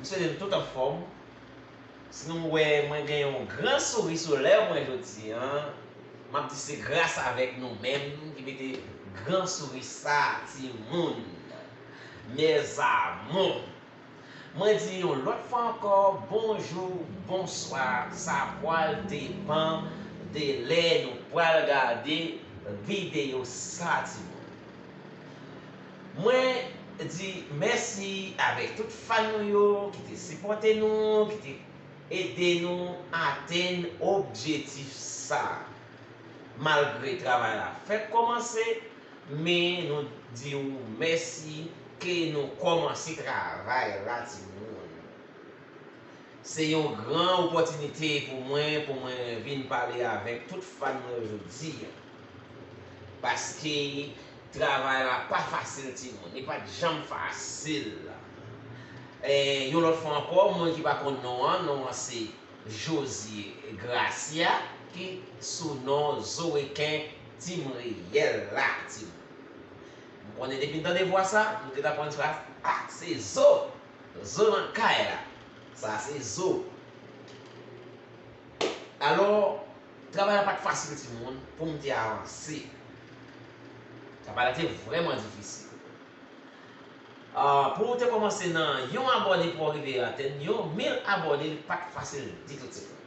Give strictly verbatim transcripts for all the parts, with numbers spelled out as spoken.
M swete nou tout anfòm. Si nou wè mwen gen yon gran souri sou lè mwen jodi a, m ap di se gras avèk nou menm ki mete gran souri sa, timoun. Mes amours. Mwen di yon lòt fwa ankò, bonjou, bonswa, sa pral depann de lè nou pral gade videyo sa, timoun. Mwen di mèsi avèk tout fan nou yo ki te sipòte nou, ki te ede nou atenn objektif sa. Malgre travay la fèk kòmanse, men nou di w mèsi ke nou kòmanse travay la, timoun. Se yon gran opòtinite pou mwen, pou mwen vin pale avèk tout fan mwen jodi a. Paske travay la pa fasil, timoun. Li pa t janm fasil. E, yon lòt fwa ankò, moun ki pa konn non an, non an se Josie Gracia, ki sou non Zoreken Tim Reyèl la, timoun. M konnen depi n tande vwa sa, nou te ta konn sa, ah, se Zo. Zo nan kay la. Sa se Zo. Alò, travay la pa t fasil, timoun, pou m te avanse. Travay la te vrèman difisil. Ah, pou w te kòmanse nan yon abòne pou w rive atenn yon mil abòne, li pa t fasil ditou, timoun.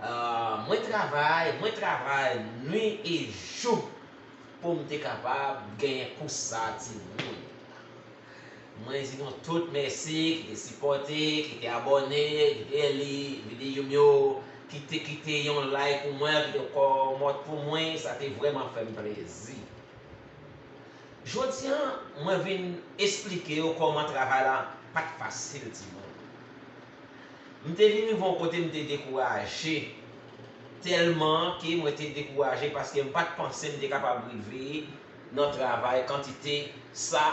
Ah, mwen travay, mwen travay nwi e jou pou m te kapab genyen kous sa, timoun. Mwen di nou tout mèsi ki te sipòte, ki te abòne, ki te li videyo m yo, ki te kite yon like pou mwen, ki te kòmante pou mwen, sa te vrèman fè m plezi. Jodi a, mwen vin esplike yo kòman travay la pa t fasil, timoun. M te vin rive yon kote m te dekouraje, tèlman ke mwen te dekouraje paske m pa t panse m te kapab rive nan travay kantite sa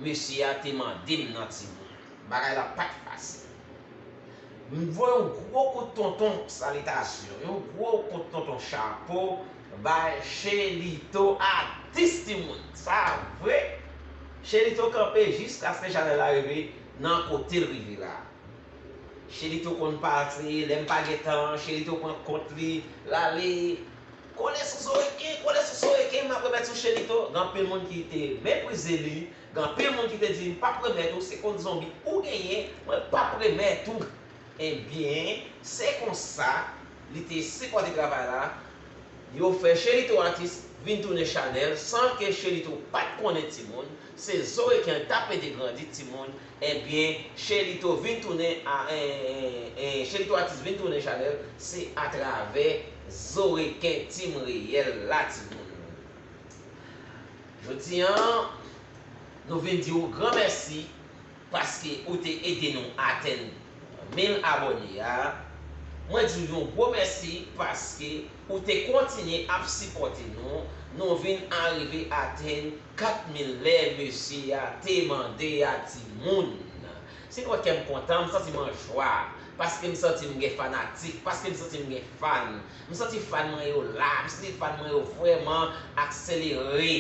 mesye a te mande m nan, timoun. Bagay la pa t fasil. M voye yon gwo kout tonton salitasyon, yon gwo kout tonton chapo bay Chelito atis, timoun. Sa vre. Chelito kanpe jiskaske chanèl la rive nan kote l rive la. Chelito konn pase, lè m pa gen tan, Chelito pran kont li, l ale kole sou Zoreken, kole sou Zoreken, m ap remèt sou Chelito. Gen anpil moun ki te meprize li, gen anpil moun ki te di, "M p ap remèt ou, se kont zonbi ou genyen, mwen p ap remèt ou." Ebyen, se konsa li te sipòte travay la. Yo fè Chelito atis vin tounen chanèl san ke Chelito pa t konnen, timoun. Se Zoreken t ap ede grandi, timoun. Ebyen, Chelito vin tounen a, en, en, en, Chelito atis vin tounen chanèl, se atravè Zoreken Tim Reyèl la, timoun. Jodi a, nou vin di w gran mèsi paske ou te ede nou atenn mil abòne a. Mwen di w yon gwo mèsi paske ou te kontinye ap sipòte nou. Nou vin arive atenn kat mil lè mesye a te mande a, timoun. Si nou wè kè m kontan, m santi m an jwa, paske m santi m gen fanatik, paske m santi m gen fan. M santi fan mwen yo la, m santi fan mwen yo vrèman akselere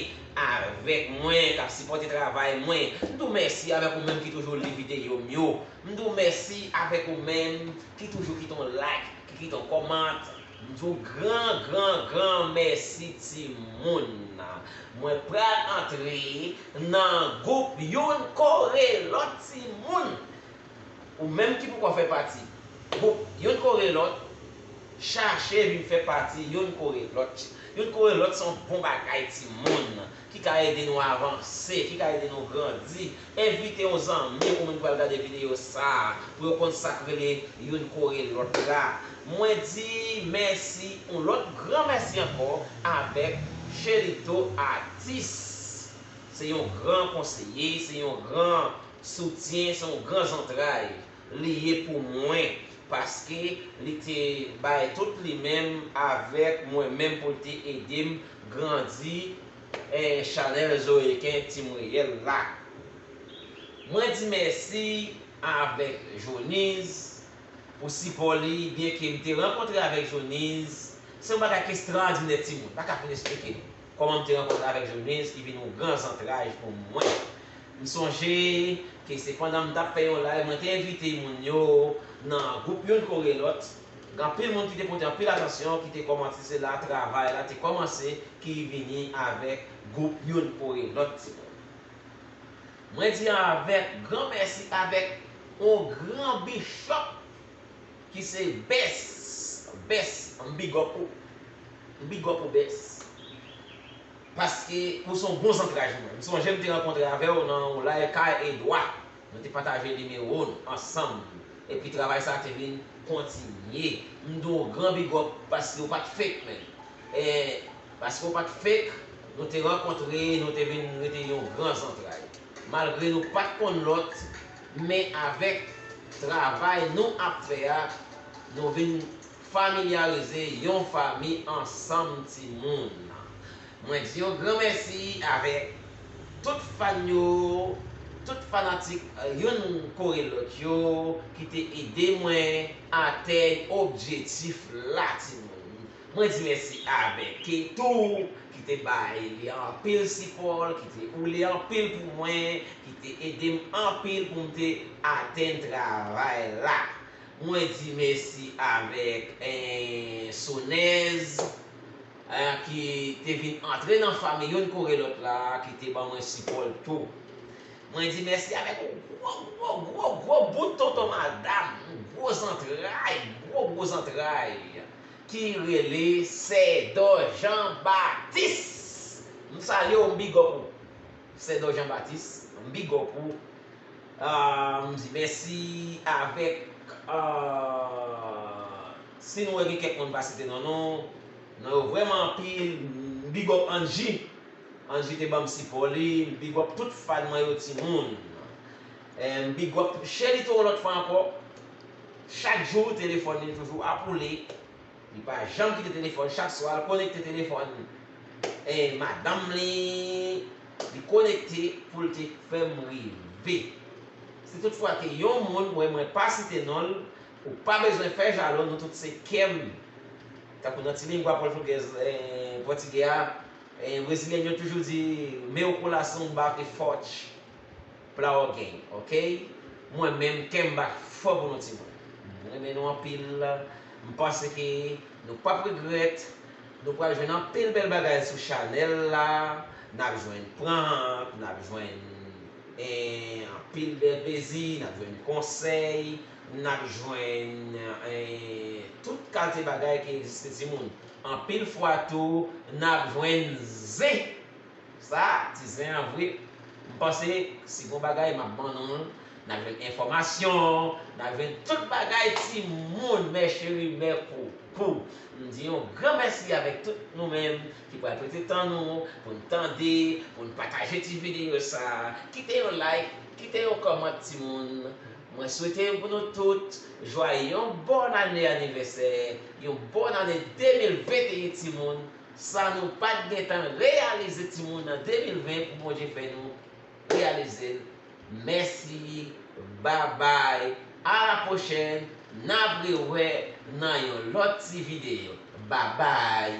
avèk mwen, k ap sipòte travay mwen. M di w mèsi avèk ou menm ki toujou li videyo m yo. M di w mèsi avèk ou menm ki toujou kite yon like, ki kite yon kòmant. M di w gran, gran, gran mèsi, timoun. Mwen pral antre nan gwoup youn kore lòt, timoun. Ou menm ki poko fè pati gwoup youn kore lòt, chache vin fè pati youn kore lòt. Youn kore lòt se yon bon bagay, timoun, ki ka ede nou avanse, ki ka ede nou grandi. Envite yon zanmi ou moun pral gade videyo sa a pou yo konn sa k rele youn kore lòt la. Mwen di mèsi, yon lòt gran mèsi ankò avèk Chelito Atis. Se yon gran konseye, se yon gran soutyen, se yon gran zantray li ye pou mwen, paske li te bay tout li menm avèk mwen menm pou l te ede m grandi, eh, chanèl Zoreken Tim Reyèl la. Mwen di mèsi avèk Joniz pou sipò li, byenke m te rankontre avèk Joniz, se yon bagay ki estradinè, timoun, m pa ka fin esplike nou kòman m te rankontre avèk Joniz ki vin yon gran zantray pou mwen. M sonje ke se pandan m t ap fè yon live, mwen te envite moun yo nan gwoup youn kore lòt. Gen anpil moun ki te pote anpil atansyon, ki te kòmanse, se la travay la te kòmanse, ki vini avèk gwoup youn kore lòt, timoun. Mwen di avèk gran mèsi, avèk yon gran big up ki se Bès. Bès, m big up ou. M big up ou, Bès. Paske ou se yon bon zantray, mwen. M sonje m te rankontre avè w nan yon live kay Edwa. Nou te pataje nimewo n ansanm. Epi travay sa te vin kontinye. M di w gran big up paske ou pa t fake, man. E, paske ou pa t fake, nou te rankontre, nou te vin rete yon gran zantray. Malgre nou pa t konn lòt, men avèk travay nou ap fè a, nou vin familyarize yon fanmi ansanm, timoun. Mwen di yon gran mèsi avèk tout fan yo, tout fanatik, eh, youn kore lòt yo, ki te ede mwen atèn objektif la, timoun. Mwen di mèsi avèk Ketou, ki te bay li anpil sipò, ki te woule anpil pou mwen, ki te ede m anpil pou m te atèn travay la. Mwen di mèsi avèk, eh, Sonèz, eh, ki te vin antre nan fanmi youn kore lòt la, ki te ban mwen sipò l tou. Mwen di mèsi avèk yon gwo, gwo, gwo, gwo bout tonton madanm, yon gwo zantray, gwo, gwo zantray, ki rele Sè Dò Jan Batis. M salye w, m big up ou. Sè Dò Jan Batis, m big up ou. Ah, m di mèsi avèk, ah, si nou wè gen kèk moun pa site non nou, non yo vrèman anpil, m big up Angie. Angie te ban m sipò li, m big up tout fan mwen yo, timoun. Eh, m big up Shelito yon lòt fwa ankò. Chak jou, telefòn li toujou ap woule. Li pa janm kite telefòn, chak swa l konekte telefòn, eh, madanm li, li konekte pou l te fè m rive. Si toutfwa ke yon moun, mwen, mwen pa site non l, ou pa bezwen fè jalou, nou tout se kè m. Tankou nan ti lengwa pòtugèz, eh, pòtigè a, eh, brezilyen yo toujou di, meu coração bate forte pra alguém, ok? Mwen menm, kè m bat fò pou nou, timoun. M renmen nou anpil. M panse ke nou p ap regrèt. Nou pral jwenn anpil bèl bagay sou chanèl la. N ap jwenn prank, n ap jwenn, eh, anpil bèl plezi, n ap jwenn konsèy, n ap jwenn, eh, tout kalite bagay ki egziste, timoun. Anpil fwa tou, n ap jwenn zen. Sa, ti zen an vre. M panse, si gon bagay, m ap ban nou l. N ap jwenn enfòmasyon, n ap jwenn tout bagay, timoun, mè cheri, mè koukou. M di yon gran mèsi avèk tout nou menm ki pral prete tan nou pou n tande, pou n pataje ti videyo sa. Kite yon like, kite yon kòmant, timoun. Mwen swete pou nou tout jwaye yon bòn ane anivèsè, yon bòn ane de mil venteyen, timoun. Sa nou pa t gentan reyalize, timoun, an de mil ven, pou Bondye fè nou reyalize l. Mèsi, babay, a la pwochèn, n ap rewè nan yon lòt ti videyo. Babay.